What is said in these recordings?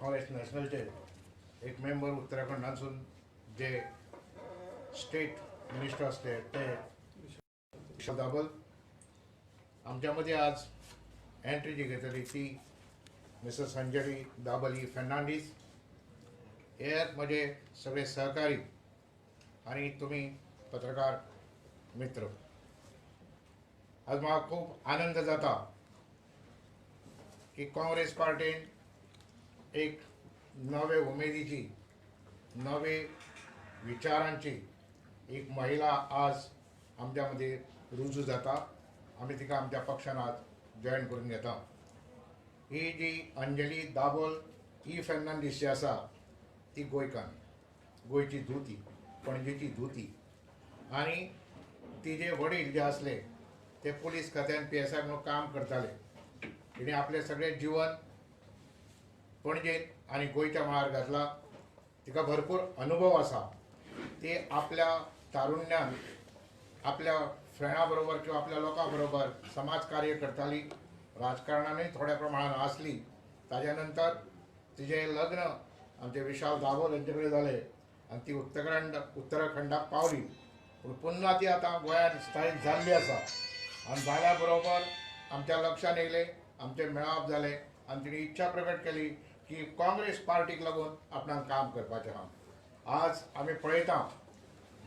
काँग्रेस नॅशनलचे एक मेंबर उत्तराखंडांसून जे state minister असले ते विशाल दाबल. आमच्या मदीं आज एंट्री जी घेतली ती मिसेस अंजली दाबल ही फर्नांडीस. हे म्हजे सगळे सहकारी आनी तुमी पत्रकार मित्र, आज म्हाका खूब आनंद जाता की काँग्रेस पार्टीन एक नवे उमेदीची, नवे विचारांची एक महिला आज आमच्या मदीं रुजू जाता. आमी तिका आमच्या पक्षान आज जॉयन करून घेता. ही जी अंजली दाबोल ई फर्नांडीस जी आसा ती गोंयकार, गोंयची धुती, पणजेची धुती आनी तिजे वडील जे आसले ते पुलीस खात्यान PSI म्हणून काम करताले. तिणें आपलें सगळें जिवन पणजेन आनी गोंयच्या मळार घातला. तिका भरपूर अनुभव आसा. ती आपल्या तारुण्यान आपल्या फ्रेंडा बरोबर किंवा आपल्या लोकां बरोबर समाज कार्य करताली, राजकारणानूय थोड्या प्रमाणान आसली. ताज्या नंतर तिजें लग्न आमचे विशाल दाबोल हेंचे कडेन जालें आनी ती उत्तराखंडाक पावली. पूण पुन्हा ती आतां गोंयांत स्थायीक जाल्ली आसा आनी जाल्या बरोबर आमच्या लक्षांत येयलें, आमचें मेळप जालें आनी तिणें इच्छा प्रकट केली की काँग्रेस पार्टीक लागून आपणाक काम करपाचें आहा. आज आमी पळयता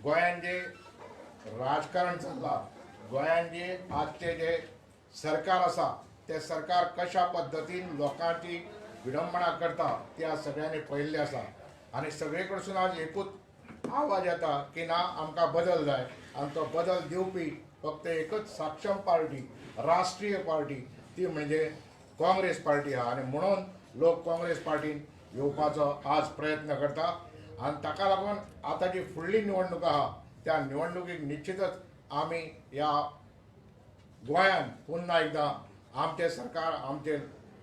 गोंयांत जें राजकारण चल्लां, गोंयांत जे आजचें जें सरकार आसा तें सरकार कशा पद्दतीन लोकांची विडंबणा करता ती आज सगळ्यांनी पळयल्लें आसा. आनी सगळे कडसून आज एकूच आवाज येता की ना, आमकां बदल जाय आनी तो बदल दिवपी फक्त एकच सक्षम पार्टी, राष्ट्रीय पार्टी, ती म्हणजे काँग्रेस पार्टी आहा. आनी म्हणून लोक काँग्रेस पार्टीन येवपाचो आज प्रयत्न करता आनी ताका लागून आतां जी फुडली निवडणूक आहा त्या निवडणुकीक निश्चितच आमी ह्या गोंयांत पुन्हा एकदां आमचें सरकार, आमचे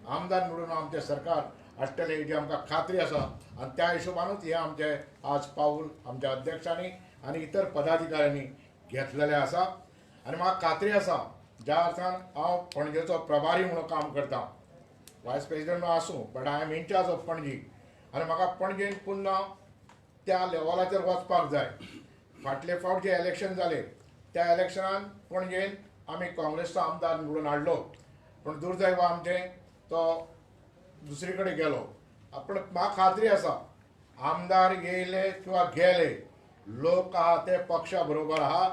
आमदार निवडून आमचें सरकार हाडटले हेजी आमकां खात्री आसा. आनी त्या हिशोबानूच हें आमचें आज पावूल आमच्या अध्यक्षांनी आनी इतर पदाधिकाऱ्यांनी घेतलेलें आसा. आनी म्हाका खात्री आसा, ज्या अर्थान हांव पणजेचो प्रभारी म्हणून काम करता, वायस प्रेसिडेंट आसूं, but I am incharge of Panaji आनी म्हाका पणजेन पुन्हा त्या लेवलाचेर वचपाक जाय. फाटले फावट जे इलेक्शन जाले त्या इलेक्शनान पणजेन आमी काँग्रेसचो आमदार निवडून हाडलो, पूण दुर्दैव आमचें तो दुसरी कडेन गेलो. पूण म्हाका खात्री आसा, आमदार येयले किंवा गेले, लोक आहा ते पक्षा बरोबर आहा.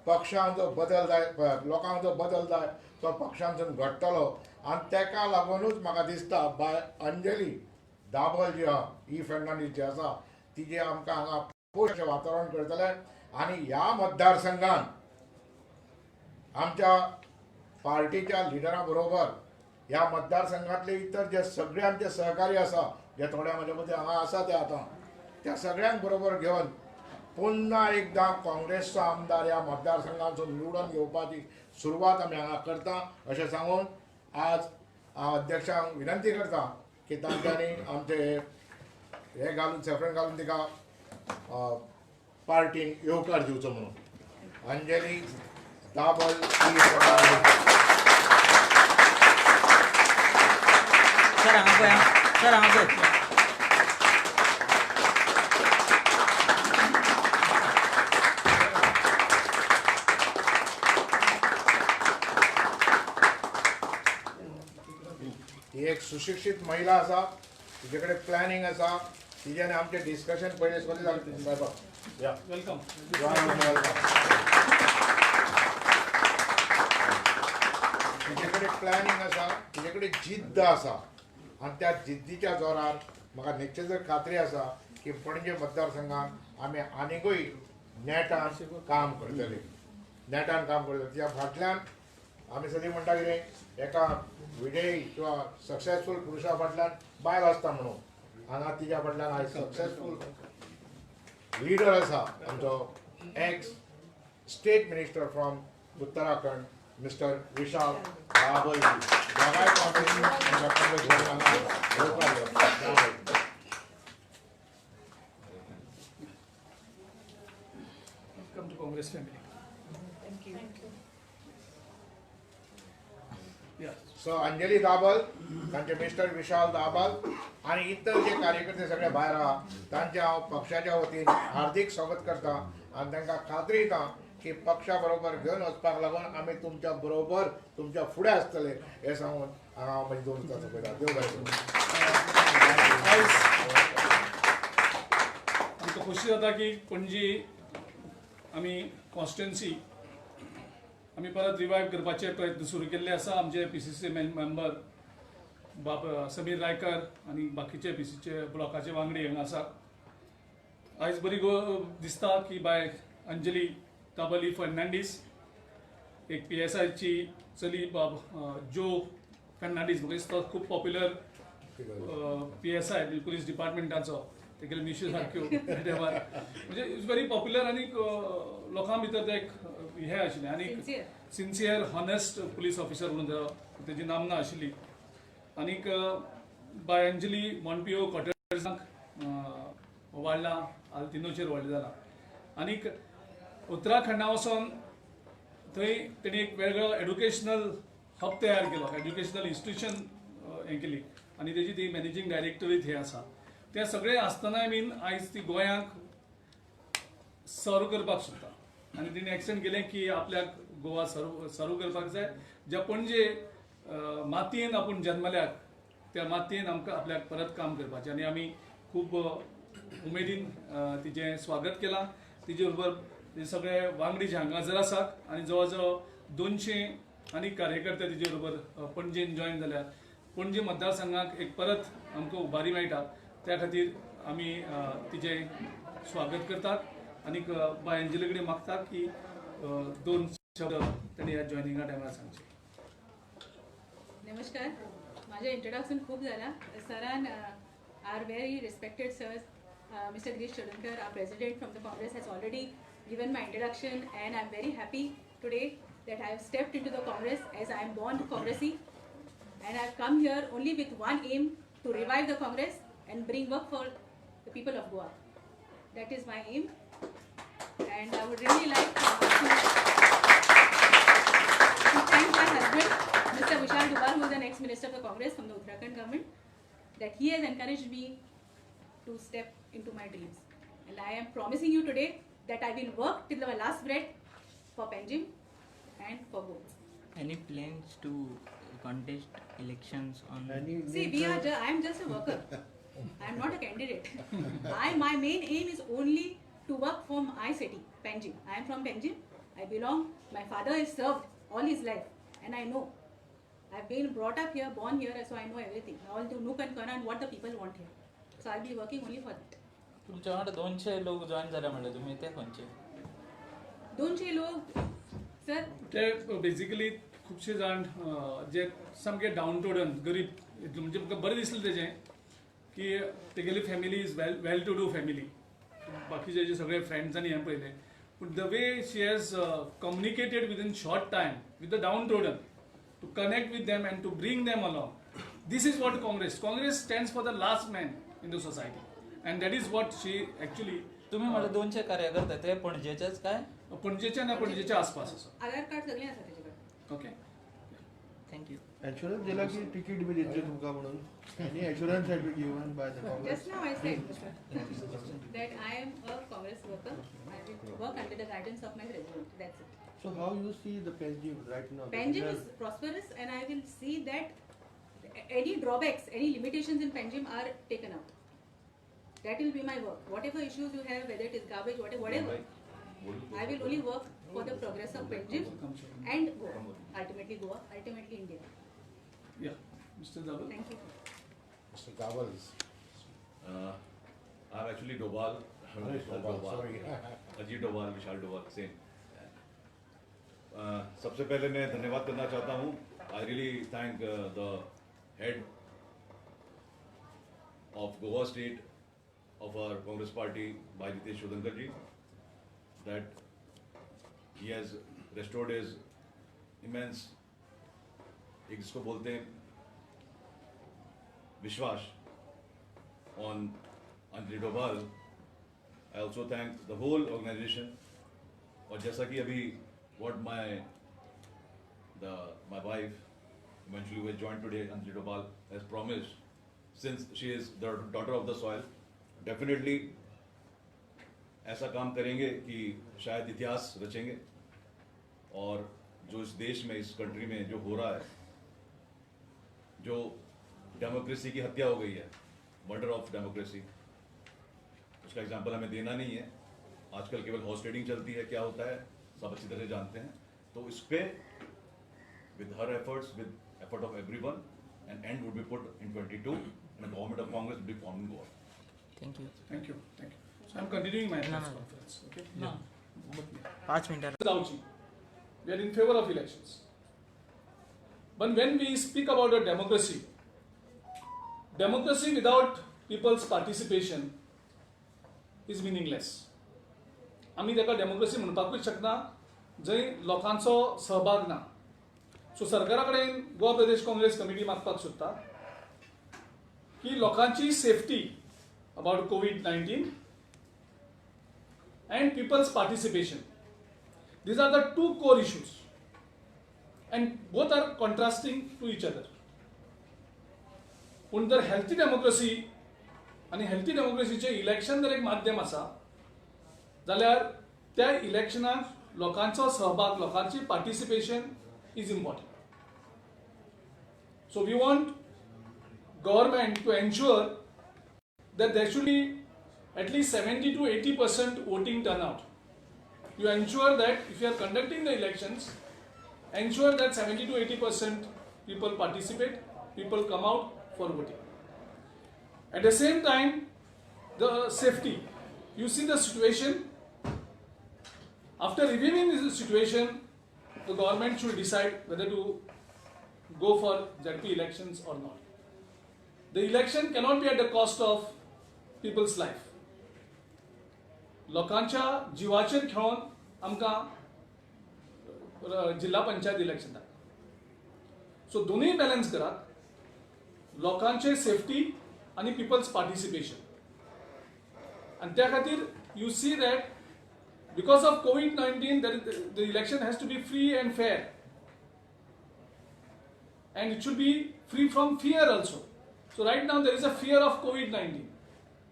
पक्षान जो बदल जाय, लोकांक जो बदल जाय तो पक्षांतसून घडटलो. आनी तेका लागुनूच म्हाका दिसता बाय अंजली दाबोल जी आहा, ई फर्नांडीस जी आसा, तिजे आमकां हांगा पोश वातावरण करतले. आनी ह्या मतदारसंघान आमच्या पार्टीच्या लिडरा बरोबर ह्या मतदारसंघातले इतर जे सगळे आमचे सहकारी आसा, जे थोड्या म्हज्या मदीं हांगा आसा ते आतां, त्या सगळ्यांक बरोबर घेवन पुन्हा एकदां काँग्रेसचो आमदार ह्या मतदारसंघांतसून निवडून घेवपाची सुरवात आमी हांगा करता अशें सांगून आज हांव अध्यक्षांक विनंती करता की तांच्यांनी आमचे हे घालून, सेफ्रन घालून तिका पार्टीन येवकार दिवचो म्हणून. अंजली दाबोल. सर हांगा पळय, सर हांगा पळय. ही एक सुशिक्षीत महिला आसा, तिचे कडेन प्लॅनिंग आसा. तिज्यान आमचें डिस्कशन पयलें सुद्दां जालें. साहेबा या, welcome. तिचे कडेन प्लॅनिंग आसा, तिचे कडेन जिद्द आसा आनी त्या जिद्दीच्या जोरार म्हाका निश्चितच खात्री आसा की पणजे मतदारसंघात आमी आनीकूय नेटान काम करतले, नेटान काम करतले. तिच्या फाटल्यान आमी सदीं म्हणटा कितें, एका विजयी किंवा सक्सेसफूल पुरुशा फाटल्यान बायल आसता म्हणून, हांगा तिच्या फाटल्यान आयज सक्सेसफूल लिडर आसा आमचो ex state minister from Uttarakhand mister Vishal Dabal. दोगांय Congress Welcome to Congress family. Thank you. So Anjali दाबल, तांचे मिस्टर विशाल दाबल आनी इतर जे कार्यकर्ते सगळे भायर आहा तांचे हांव पक्षाच्या वतीन हार्दीक स्वागत करता आनी तांकां खात्री दिता की पक्षा बरोबर घेवन वचपाक लागून आमी तुमच्या बरोबर तुमच्या फुडें आसतले हें सांगून हांव म्हजी दोन उतरां सोंपयता. देव बरें करूं. आयज आमकां खोशी जाता की पणजी आमी कॉन्स्टिट्युएन्सी आमी परत रिवायव करपाचे प्रयत्न सुरू केल्ले आसा. आमचे पीसीसी मेंबर बाब समीर रायकर आनी बाकीचे पीसीचे ब्लॉकाचे वांगडी हांगा आसा. आयज बरी गो दिसता की बाय अंजली ताबली फर्नांडीस, एक पीएसआयची चली बाब जो फर्नांडीस, म्हाका दिसता खूब पॉप्युलर पीएसआय पुलीस डिपार्टमेंटाचो, तेगेले मिश्यो सारक्यो तेवार, म्हणजे is very popular आनी लोकां भितर ते एक हें आशिल्लें आनी Sincere. Sincere honest police officer म्हणून तेजी नामना आशिल्ली. आनीक बाय अंजली मॉन्पियो क्वॉर्टर्सांक वाडला, आल्तिनोचेर व्हडलें जाला आनीक उत्तराखंडा वचोन थंय तेणी एक वेगळो एड्युकेशनल हब तयार केलो, एड्युकेशनल इन्स्टिट्यूशन हें केली आनी तेजी ती मॅनेजींग डायरेक्टरूय थंय आसा. तें सगळें आसतनाय बीन आयज ती गोंयांक सर्व करपाक सोदता आनी तिणें एक्शन केलें की आपल्याक गोवा सर्व सर्व करपाक जाय. ज्या पणजे मातयेन आपूण जन्मल्यात त्या मातयेन आमकां आपल्याक परत काम करपाचें आनी आमी खूब उमेदीन तिजें स्वागत केलां. तिजे बरोबर ते सगळे वांगडी जे हांगा आसात आनी जवळ जवळ 200 आनी कार्यकर्ते तिजे बरोबर पणजेन जॉयन जाल्यात. पणजे मतदारसंघाक एक परत आमकां उबारी मेळटा त्या खातीर आमी तिजें स्वागत करतात आनी बाय अंजली कडेन मागतात की दोन शब्द तेणी ह्या जॉयनिंगा टायमार सांगचे. नमस्कार. माझे इंट्रोडक्शन खूप झाला. सरान, our very respected sir Mister Girish Chodankar, our president from the Congress, has already given my introduction and I am very happy today that I have stepped into the Congress, as I am born Congressee and I have come here only with one aim, to revive the Congress and bring work for the people of Goa. That is my aim and I would really like to thank my husband, Mr. Vishal Dubal, who is an ex-minister of the Congress from the Uttarakhand government, that he has encouraged me to step into my dreams. And I am promising you today that I will work till the last breath for Panjim and for Goa. Any plans to contest elections on? See, I am just a worker. I am not a candidate. My main aim is only to work for my city, Panjim. I am from Panjim. I belong. My father has served all his life, and I know. I have been brought up here, born here, so I know everything. All the nook and corner and what the people want here. So I will be working only for that. तुमच्या वांगडा 200 लोक join झाले म्हणले तुम्ही, ते खंयचे? 200 लोक sir. ते बेजिकली खुबशे जाण जे सामके डावन टोडन गरीब, म्हणजे म्हाका बरें दिसलें तेजें की तेगेली family is well to do family. बाकीचे जे सगळे फ्रेंड्स आनी हें पळयलें, पूण the way she has communicated within short time with the downtrodden to connect with them and to bring them along, this is what Congress stands for, the last man in the society, and that is what she actually. तुम्ही म्हणले 200 कार्यकर्ते, ते पणजेचेच काय? पणजेच्या ना, पणजेच्या आसपास आसा. आधार कार्ड सगळें आसा तेजे कडेन. ओके. Thank you. Assurance दिला की तिकीट बी दितले तुमकां म्हणून? Any assurance had be given by the Congress? Just now I said that I am a Congress worker. I will work under the guidance of my president. That's it. So how you see the Panjim right now? Panjim is prosperous and I will see that any drawbacks, any limitations in Panjim are taken out. That will be my work. Whatever issues you have, whether it is garbage, whatever, I will only work for the progress of Panjim and Goa. Ultimately Goa, ultimately India. Yeah, Mister Dabal. Thank you. Mister Dabal. I'm actually Dobal. Vishal Dobal, Dobal. Sorry. Ajit Doval, Vishal Doval, same. सबसे पहले मैं धन्यवाद करना चाहता हूँ. I really thank the head of Goa state of our Congress party, Bhai Jitesh Chodankar ji, that he has restored his immense, एक जिसको बोलते हैं विश्वास, on Anjali Doval. I also thank the whole organization. और जैसा कि अभी what my wife eventually who has joined today, Anjali Dobal, has promised, since she is the daughter of the soil, definitely ऐसा काम करेंगे कि शायद इतिहास रचेंगे और जो इस देश में, इस कंट्री में जो हो रहा है, जो डेमोक्रेसी की हत्या हो गई है, मर्डर ऑफ डेमोक्रेसी, उसका एग्जाम्पल हमें देना नहीं है। आजकल केवल हॉर्स ट्रेडिंग चलती है, क्या होता है सब अच्छी तरह जानते हैं। तो इस पर with her efforts, with effort of everyone, an end would be put in 22 and a government of Congress would be formed in Goa. Thank you. Thank you, thank you. So I am continuing my press conference, okay? ना. 5 मिनटां. जावची. We are in favor of elections. But when we speak about a democracy, democracy without people's participation is meaningless. आमी ताका democracy म्हणपाकूच शकना जंय लोकांचो सहभाग ना. सो सरकारा कडेन गोवा प्रदेश काँग्रेस कमिटी मागपाक सोदता की लोकांची safety about COVID-19 and people's participation, these are the two core issues and both are contrasting to each other. पूण जर हेल्थी डेमोक्रेसी आनी हेल्थी डेमोक्रेसीचें इलेक्शन जर एक माध्यम आसा जाल्यार त्या इलेक्शनाक लोकांचो सहभाग, लोकांची participation is important. So we want government to ensure that there should be at least 70 to 80% voting turnout. You ensure that if you are conducting the elections, ensure that 70 to 80% people participate, people come out for voting. At the same time, the safety. You see the situation. After reviewing this situation, the government should decide whether to go for ZP elections or not. The election cannot be at the cost of people's life. लोकांच्या जिवाचेर खेळोन आमकां जिल्हा panchayat election दाखता. So दोनूय balance करात, लोकांचे safety आनी people's participation. आनी त्या खातीर you see that because of COVID-19 the election has to be free and fair and it should be free from fear also. So right now there is a fear of COVID-19.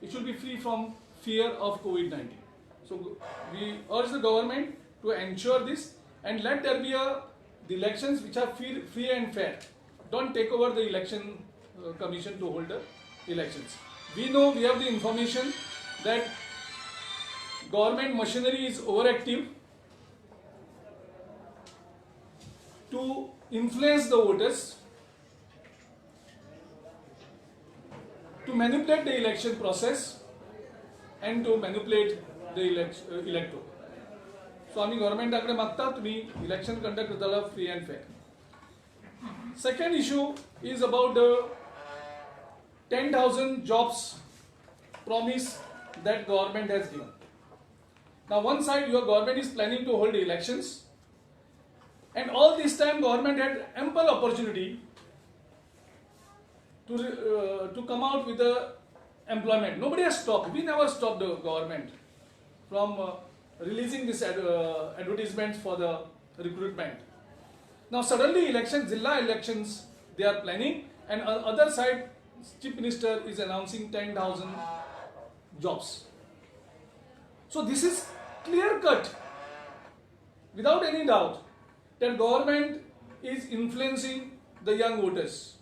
It should be free from fear of COVID-19. So we urge the government to ensure this and let there be the elections which are free and fair. Don't take over the election commission to hold the elections. We know, we have the information that government machinery is overactive to influence the voters, to manipulate the election process and to manipulate the elector. So आमी गव्हर्मेंटा कडेन मागता तुमी election conduct करतलो free and fair. Second issue is about the 10,000 jobs promise that government has given. Now one side your government is planning to hold elections and all this time government had ample opportunity to come out with the employment. Nobody has stopped. We never stopped the government from releasing this advertisements for the recruitment. Now suddenly elections, Zilla elections they are planning, and on other side Chief Minister is announcing 10,000 jobs. So this is clear cut, without any doubt, that government is influencing the young voters.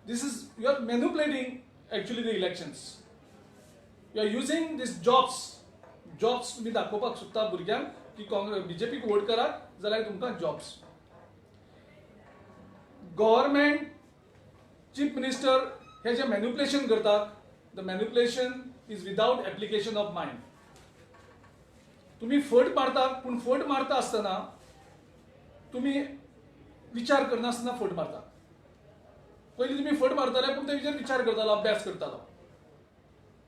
This is, you are manipulating actually the elections. You are using these jobs, jobs तुमी दाखोवपाक सोदता भुरग्यांक की Congress बीजेपीक vote करात जाल्यार तुमकां jobs. Government, chief minister हे जे मॅन्युपुलेशन करतात, the manipulation is without application of mind. तुमी फट मारता, पूण फट मारता आसतना तुमी विचार करनासतना फट मारता. पयलीं तुमी फट मारताले पूण तेजेर विचार करतालो, अभ्यास करतालो.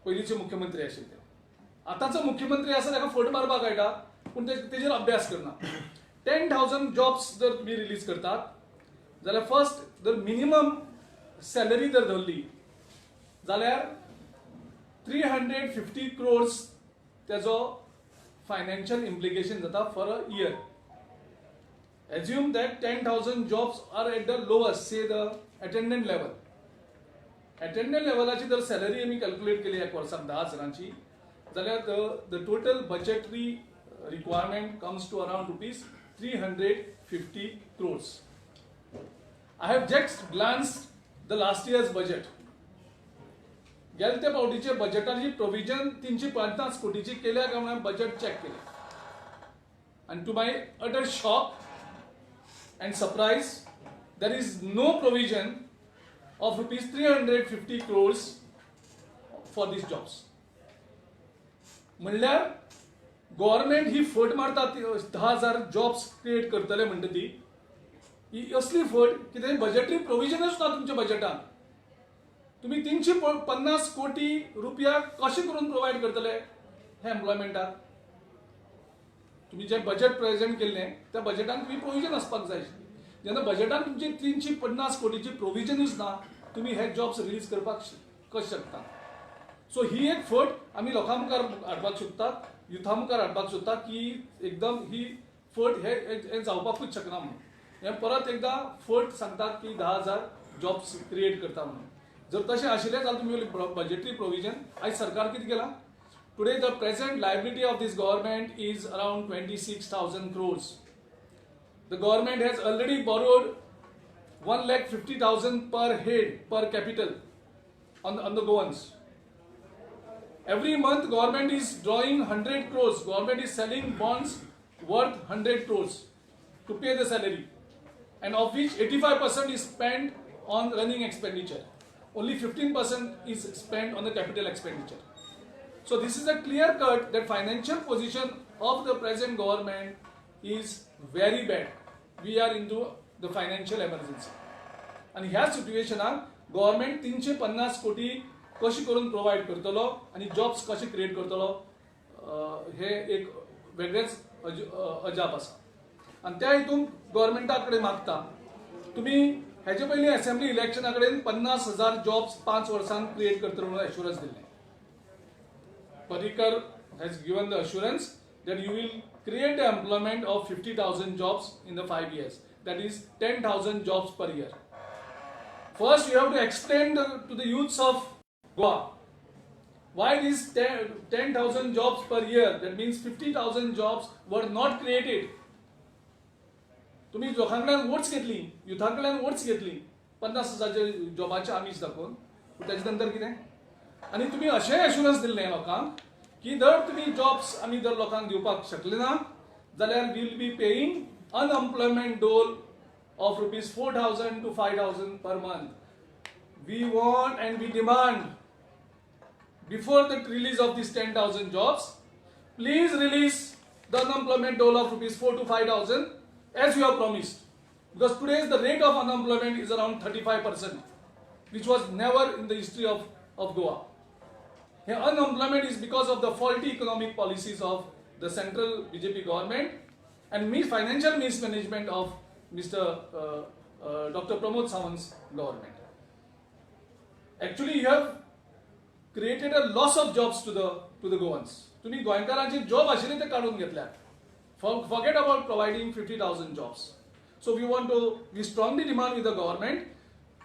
पयलींचे मुख्यमंत्री आशिल्ले. आतांचो मुख्यमंत्री आसा ताका फट मारपाक कळटा पूण तेजेर अभ्यास करना. 10,000 जॉब्स जर तुमी रिलीज करतात जाल्यार फर्स्ट जर मिनिमम सॅलरी जर धरली जाल्यार 350 क्रोर्स तेजो फायनान्शियल इम्प्लिकेशन जाता for a year. Assume that 10,000 jobs are at the lowest, say the attendant level. Attendant लेवलाची जर सॅलरी आमी कॅल्क्युलेट केली एक वर्साक 10 हजारांची जाल्यार the total budgetary requirement comes to around ₹350 crores. I have just glanced the last year's budget. गेले त्या फावटीचे बजेटाची provision 350 कोटीची केल्या काय म्हणून बजेट चॅक केलें आनी to my utter shock and surprise, there is no provision of ₹350 crores for these jobs. म्हणल्यार government ही फट मारता, 10,000 जॉब्स क्रिएट करतले म्हणटा ती, ही असली फट कितें बजेटरी प्रोविजनच ना तुमच्या बजेटान. तुमी 350 कोटी रुपया कशें करून प्रोवायड करतले हे एम्प्लॉयमेंटाक? तुमी जें बजेट प्रेझेंट केल्लें त्या बजेटान तुमी प्रोविजन आसपाक जाय आशिल्ली. जेन्ना बजेटान तुमची 350 कोटीची प्रोविजनूच ना, तुमी हे जॉब्स रिलीज करपाक कशें शकता? सो ही एक फट आमी लोकां मुखार हाडपाक सोदतात, युथा मुखार हाडपाक सोदतात की एकदम ही फट हे हे जावपाकूच शकना म्हणून. हे परत एकदां फट सांगतात की 10,000 जॉब्स क्रिएट करता म्हणून. जर तशें आशिल्लें जाल्यार तुमी बजेटरी प्रोविजन आयज सरकार कितें केलां? Today the present liability of this government is around 26,000 crores. The government has already borrowed 1,50,000 per head per capital on the Goans. Every month government is drawing 100 crores. Government is selling bonds worth 100 crores to pay the salary. And of which 85% is spent on running expenditure. Only 15% is spent on the capital expenditure. So this is a clear cut that financial position of the present government is very bad. We are into the financial emergency. आणि ह्या सिट्युएशनाक government 350 कोटी कशी करून provide करतलो आनी jobs कशे create करतलो, हे एक वेगळेच अजाप आसा. आनी त्या हितून गव्हर्मेंटा कडेन मागता, तुमी हेजे पयलीं असेंब्ली इलेक्शना कडेन 50,000 जॉब्स 5 वर्सांत क्रिएट करतले म्हणून एश्युरन्स दिल्लें. Parrikar has given the assurance that you will create the employment of 50,000 jobs in the 5 years. That is 10,000 jobs per year. First, you have to explain to the youths of Goa why these 10,000 jobs per year, that means 50,000 jobs, were not created. तुम्ही लोकां कडल्यान votes घेतली, युथा कडल्यान votes घेतली 50 हजारच्या जॉबाचे आमीश दाखोवन, पूण ताजे नंतर कितें? आनी तुमी अशेंय एश्युरन्स दिल्लें लोकांक की जर तुमी जॉब्स आमी जर लोकांक दिवपाक शकले ना जाल्यार we'll be paying unemployment dole of ₹4,000 to 5,000 per month. We want and we demand, before the release of these 10,000 jobs, please release the unemployment dole of ₹4 to 5,000 as you have promised. Because today's the rate of unemployment is around 35%, which was never in the history of Goa. Here, unemployment is because of the faulty economic policies of the central BJP government and financial mismanagement of Mr. Dr. Pramod Sawant's government. Actually, you have created a loss of jobs to the Goans. तुम्ही गोंयकारांचे job आशिल्ले ते काडून घेतल्यात. Forget about providing 50,000 jobs. So we strongly demand with the government,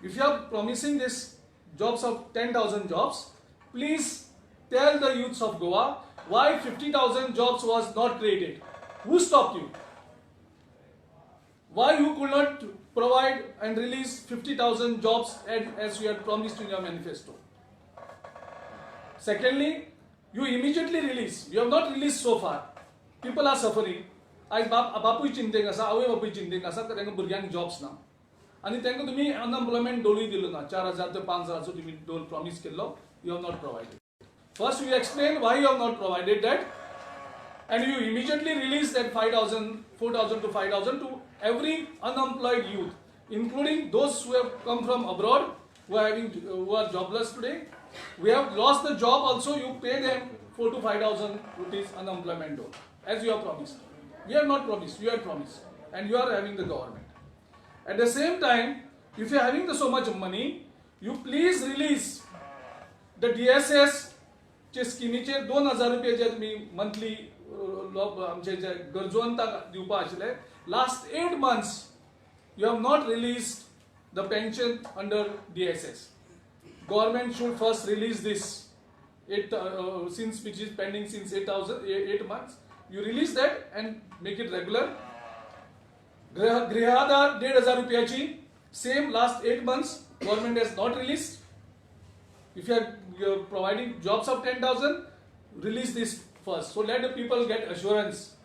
if you are promising this jobs of 10,000 jobs, please tell the youths of Goa why 50,000 jobs was not created. Who stopped you? Why you could not provide and release 50,000 jobs as you had promised in your manifesto? Secondly, you immediately release. You have not released so far. People are suffering. आयज बाप बापूय चिंतेक आसा, आवय बापूय चिंतेक आसा, तांकां भुरग्यांक jobs ना आनी तांकां तुमी अनएम्प्लॉयमेंट डोलूय दिलो ना. 4,000 ते 5,000चो तुमी डोल प्रॉमीस केल्लो, you have not provided. First you explain why you have not provided that and you immediately release that 5,000, 4,000 to 5,000 to every unemployed youth, including those who have come from abroad, who are jobless today. We have lost the job also, you pay them 4 to 5,000 rupees unemployment dole, as you have promised. We have not promised, you have promised, and you are having the government. At the same time, if you are having the so much money, you please release the DSS चे स्किमीचेर 2,000 रुपये जे तुमी monthly लोक आमचे जे गरजवंताक दिवपा आशिल्ले Last 8 months you have not released the pension under DSS. Government should first release this eight since which is pending since 8 months. You release that and make it regular. गृहाधार 1500 रुपयाची, same, last 8 months government has not release. If you are providing jobs of 10,000, release this first. So let the people get assurance.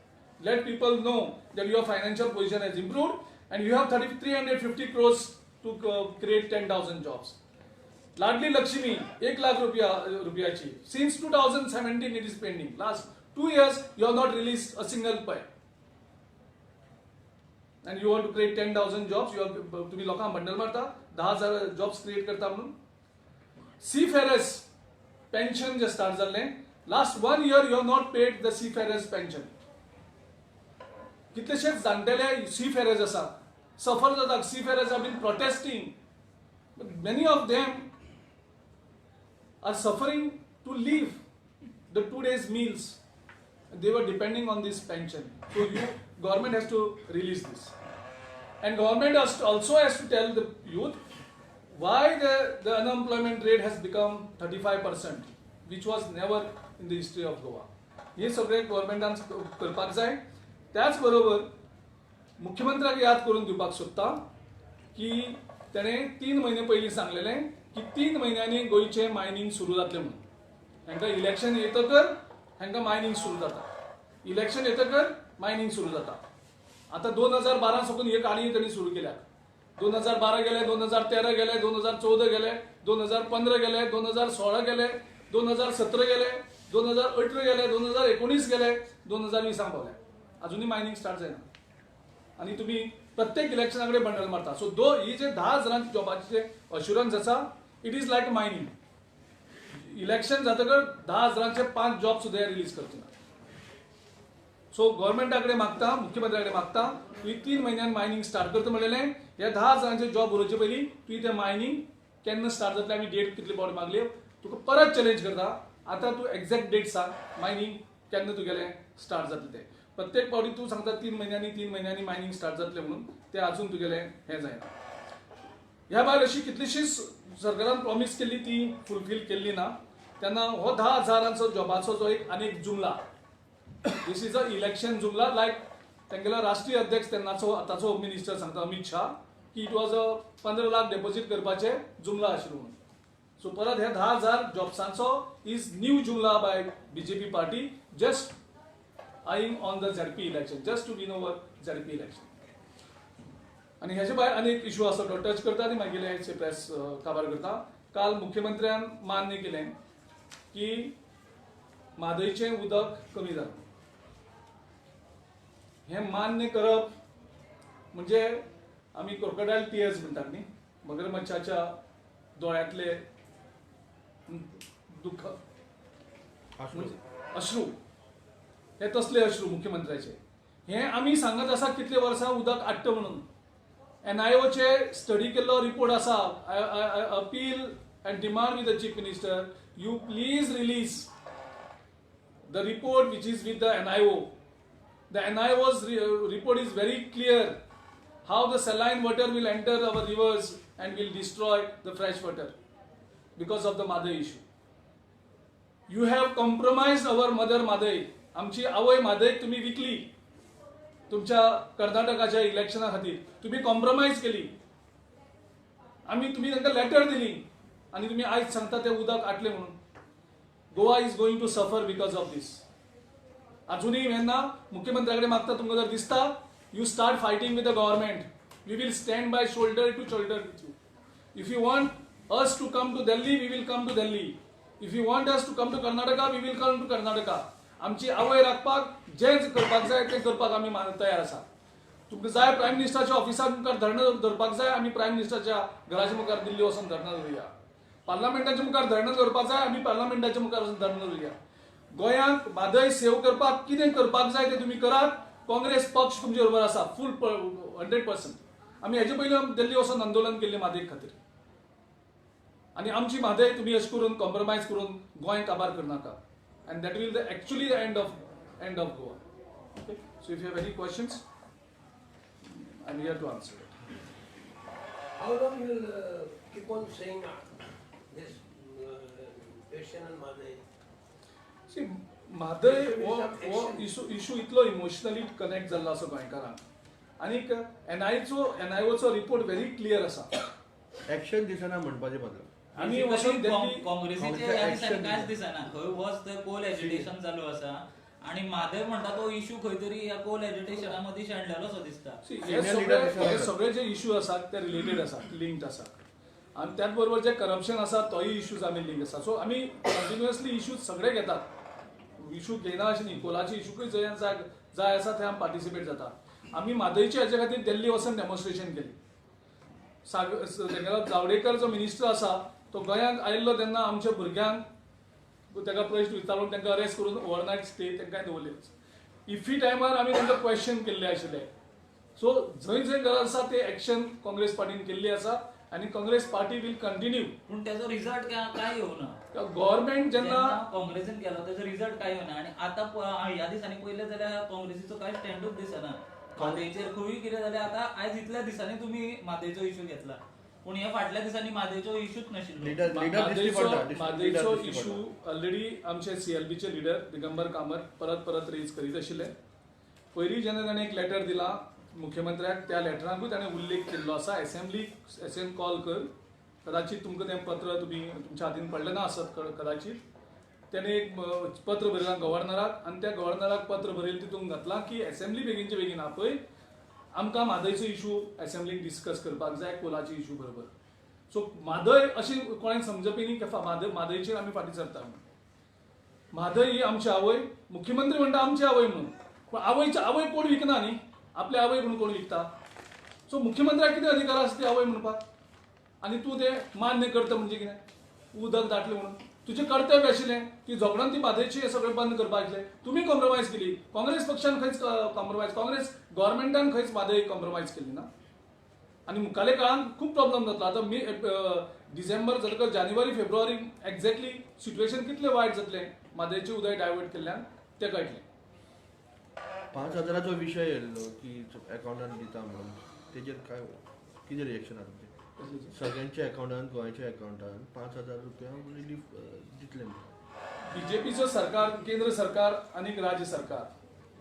Let people know that your financial position has improved and you have 3,350 crores to create 10,000 jobs. Ladli Lakshmi 1 lakh रुपया रुपयाची, since 2017 it is pending. Last 2 years you have not release a single pie and you want to create 10,000 jobs. You तुम्ही लोकांक bundle मारता 10,000 jobs create करता म्हणून. C Ferrers pension जे start जाल्लें, last one year you have not paid the seafarers pension. कितलेशेच जाणटेले C Ferrers आसा, सफर जाता. Seafarers have been protesting. Many of them are suffering to live the 2 days meals. They were depending on this pension. So you government has to release this. And government also has to tell the youth why the unemployment rate has become 35%, which was never in the history of Goa. हे सगळें गव्हर्मेंटान करपाक जाय. त्याच बरोबर मुख्यमंत्र्याक याद करून दिवपाक सोदता की तेणें 3 म्हयने पयलीं सांगलेलें की 3 म्हयन्यांनी गोंयचें मायनींग सुरू जातलें म्हणून. हांकां इलेक्शन येतकर हांकां मायनींग सुरू जाता, इलेक्शन येतकर मायनींग सुरू जाता. आतां 2012 साकून ही काणी तेणी सुरू केल्या. 2012 गेले, 2013 गेले, 2014 गेले, 2015 गेले, 2016 गेले, 2017 गेले, 2018 गेले, 2019 गेले, 2020 पावले, अजुनूय मायनींग स्टार्ट जायना आनी तुमी प्रत्येक इलेक्शना कडेन बंडल मारता. सो दो ही जे 10 हजारांची जॉबाचे अश्युरन्स आसा, it is like mining. Election जातकर 10 हजारांचे पांच जॉब सुद्दां रिलीज करचे ना. सो गव्हर्मेंटा कडेन मागता, मुख्यमंत्र्या कडेन मागता, तुवें 3 म्हयन्यान मायनींग स्टार्ट करता म्हणलेलें, ह्या 10 हजारांचे जॉब उरोवचे पयलीं तुवें तें मायनींग केन्ना स्टार्ट जातलें? आमी डेट कितले फावट मागली. तुका परत चॅलेंज करता, आतां तूं एग्जॅक्ट डेट सांग, मायनींग केन्ना तुगेलें स्टार्ट जातलें तें. प्रत्येक फावटी तूं सांगता 3 म्हयन्यांनी, 3 म्हयन्यांनी मायनींग स्टार्ट जातलें म्हणून, तें अजून तुगेलें हें जायना. ह्या भायर अशी कितलीशीच सरकारान प्रॉमीस केल्ली ती फुलफील केल्ली ना. तेन्ना हो 10 हजारांचो जॉबाचो जो एक आनीक जुमला, this is a election जुमला. लायक तेंगेलो राष्ट्रीय अध्यक्ष तेन्नाचो, आतांचो होम मिनिस्टर सांगता, अमित शाह, की it was a 15 lakh deposit करपाचे जुमला आशिल्लो म्हणून. सो परत हे 10,000 जॉब्सांचो is new जुमला by BJP party, just eyeing on the ZP election, just to win over ZP election. आनी हेजे भायर आनी एक इशू आसा, तो टच करता आनी मागीर प्रेस काबार करता. काल मुख्यमंत्र्यान मान्य केलें की म्हादयचें उदक कमी जालां. हें मान्य करप म्हणजे आमी क्रोकोडायल टियर्स म्हणटात न्ही, मगरमच्छाच्या दोळ्यांतले दुख्ख म्हणजे अश्रू, हे तसले अश्रू मुख्यमंत्र्याचे. हे आमी सांगत आसा कितले वर्सां उदक आट्ट म्हणून. एनआयओचे स्टडी केल्लो रिपोर्ट आसा. I appeal and demand with the Chief Minister, you please release the report which is with the NIO. The NIO's report is very clear how the saline water will enter our rivers and will destroy the fresh water because of the Mhadei issue. You have compromised our mother Mhadei. आमची आवय म्हादयक तुम्ही विकली. तुमच्या कर्नाटकाच्या इलेक्शना खातीर तुम्ही compromise केली. आमी तुमी तांकां लेटर दिली आनी तुमी आयज सांगता ते उदक आटलें म्हणून. Goa is going to suffer because of this. अजूनही तेन्ना मुख्यमंत्र्या कडेन मागता, तुमकां जर दिसता, you start fighting with the government. We will stand by shoulder to shoulder with you. If you want us to come to Delhi, we will come to Delhi. If you want us to come to Karnataka, we will come to Karnataka. आमची आवय राखपाक जें करपाक जाय तें करपाक आमी तयार आसा. तुमकां जाय प्रायम मिनिस्टराच्या ऑफिसा मुखार धरणं धरपाक जाय, आमी प्रायम मिनिस्टराच्या घराच्या मुखार दिल्ली वचून धरणं धरुया. पार्लमेंटाच्या मुखार धरणं धरपाक जाय, आमी पार्लमेंटाच्या मुखार वचून धरणं धरुया. गोंयांक म्हादय सेव करपाक कितें करपाक जाय तें तुमी करात. काँग्रेस पक्ष तुमचे बरोबर आसा, फूल 100%. आमी हेजे पयलीं दिल्ली वचून आंदोलन केल्लें म्हादय खातीर. आनी आमची म्हादय तुमी अशें करून कॉम्प्रोमायज करून गोंय काबार करनाका. And that will the actually the end of Goa. Okay, so if you have any questions. I am here to answer it. How long you will keep on saying this question on Mhadei? See, Mhadei हो हो issue इतलो emotionally connect जाल्लो आसा गोंयकारांक आनीक एनआयओचो report very clear आसा. Action दिसना म्हणपाचें बदल. आमी वचून दिल्ली काँग्रेसीचे ह्या दिसांनी कांयच दिसना. खंय वच थंय कोल एजिटेशन चालू आसा आनी म्हादय म्हणटा तो इशू खंय तरी ह्या कोल एजिटेशना मदीं शेणलेलोसो दिसता. हे सगळे जे इशू आसात ते रिलेटेड आसात, लिंक्ड आसात आनी त्याच बरोबर जे करप्शन आसा तोय इशूज आमी लिंक आसा. सो आमी कंटिन्युअसली इशूज सगळे घेतात, इशू घेयना अशें न्ही. कोलाचे इशूकूय जंय जाय आसा थंय आमी पार्टिसिपेट जाता. आमी म्हादयचे हाजे खातीर दिल्ली वचून डेमॉन्स्ट्रेशन केली. तेगेलो जावडेकर जो मिनिस्टर आसा तो गोंयांत आयिल्लो तेन्ना आमच्या भुरग्यांक ताका प्रश्न विचारून तांकां अरेस्ट करून ओवरनायट स्टे तांकां दवरले. इफ्फी टायमार आमी तांकां क्वेश्चन केल्ले आशिल्ले. सो जंय जंय गरज आसा ते एक्शन काँग्रेस पार्टीन केल्ली आसा आनी काँग्रेस पार्टी will continue. पूण त्याचो रिझल्ट काय येवना. गव्हर्मेंट जेन्ना काँग्रेसीन केलो त्याचो रिझल्ट काय येवना आनी आतां ह्या दिसांनी पळयलें जाल्यार काँग्रेसीचो कांय स्टँडूच दिसना म्हादयचेर. खंयूय कितें जाल्यार आतां आयज इतल्या दिसांनी तुमी म्हादयचो इशू घेतला, पूण ह्या फाटल्या दिसांनी म्हादयचो इशूच नाशिल्लो. म्हादयचो इशू ऑलरेडी आमचे सीएलबीचे लिडर दिगंबर कामत परत परत रेज करीत आशिल्ले. पयलीं जेन्ना ताणें एक लेटर दिलां मुख्यमंत्र्याक, त्या लेटरांकूय ताणें उल्लेख केल्लो आसा. एसेंब्ली एसेंब कॉल कर, कदाचित तुमकां तें पत्र तुमी तुमच्या हातीन पडलें ना आसत कदाचित. ताणें एक पत्र बरयलां गव्हर्नराक आनी त्या गव्हर्नराक पत्र बरयलें तितून घातलां की एसेंब्ली बेगीनचे बेगीन आपय, आमकां म्हादयचो इशू एसेंब्लीक डिस्कस करपाक जाय कोलाचे इशू बरोबर. सो म्हादय अशें कोणें समजपी न्ही की म्हादयचेर आमी फाटीं सरता म्हणून. म्हादय ही आमची आवय, मुख्यमंत्री म्हणटा आमची आवय म्हणून, पूण आवयची आवय कोण विकना न्ही, आपली आवय म्हणून कोण विकता? सो मुख्यमंत्र्याक कितें अधिकार आसा ती आवय म्हणपाक? आनी तूं तें मान्य करता म्हणजे कितें? उदक दाटलें म्हणून तुजें कर्तव्य आशिल्लें की झगडोन ती म्हादयची हें सगळें बंद करपाक आशिल्लें. तुमी कॉम्प्रोमायज केली, काँग्रेस पक्षान खंयच कॉम्प्रोमायज, काँग्रेस गव्हर्मेंटान खंयच म्हादय कॉम्प्रोमायज केली ना. आनी मुखाल्या काळान खूब प्रॉब्लम जातलो. आतां मे डिसेंबर जातकच जानेवारी फेब्रुवारी एक्झॅक्टली सिट्युएशन कितलें वायट जातलें म्हादयचें उदक डायवर्ट केल्ल्यान तें कळटलें. 5,000चो विशय येयल्लो की अकाउंटान दिता म्हणून, तेजेर काय कितें रिएक्शन आसा तुमचें? सगळ्यांच्या अकाउंटान, गोंयच्या अकाउंटान 5,000 रुपया रिलीफ दितले म्हणून. बीजेपीचो सरकार, केंद्र सरकार आनी राज्य सरकार,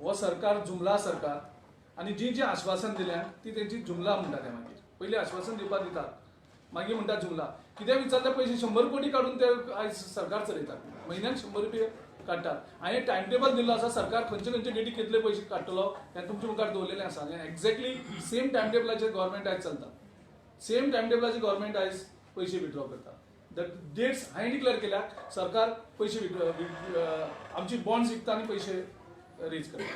हो सरकार जुमला सरकार आनी जी जी आश्वासन दिल्या ती तेंची जुमला म्हणटा ते. मागीर पयलीं आश्वासन दिवपाक दितात, मागीर म्हणटा जुमला. कितें विचारले पयशे 100 कोटी काडून ते आयज सरकार चलयतात, म्हयन्याक 100 रुपये काडटात. हांवें टायम टेबल दिल्लो आसा, सरकार खंयचे खंयचे डेटी कितले पयशे काडटलो हें तुमचे मुखार दवरलेलें आसा. आनी एक्झॅक्टली सेम टायम टेबलाचेर गव्हर्मेंट आयज चलता, सेम टायम टेबलाचेर गव्हर्मेंट आयज पयशे विड्रॉ करता. The dates हांवें डिक्लेअर केल्या, सरकार पयशे आमची बॉन्ड्स विकता आनी पयशे रेज करता.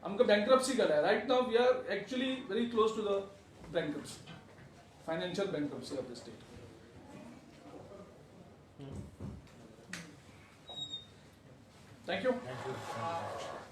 आमकां बँक्रप्सी केल्या. Right now we are actually very close to the bankruptcy, financial bankruptcy of the state. Thank you. Thank you.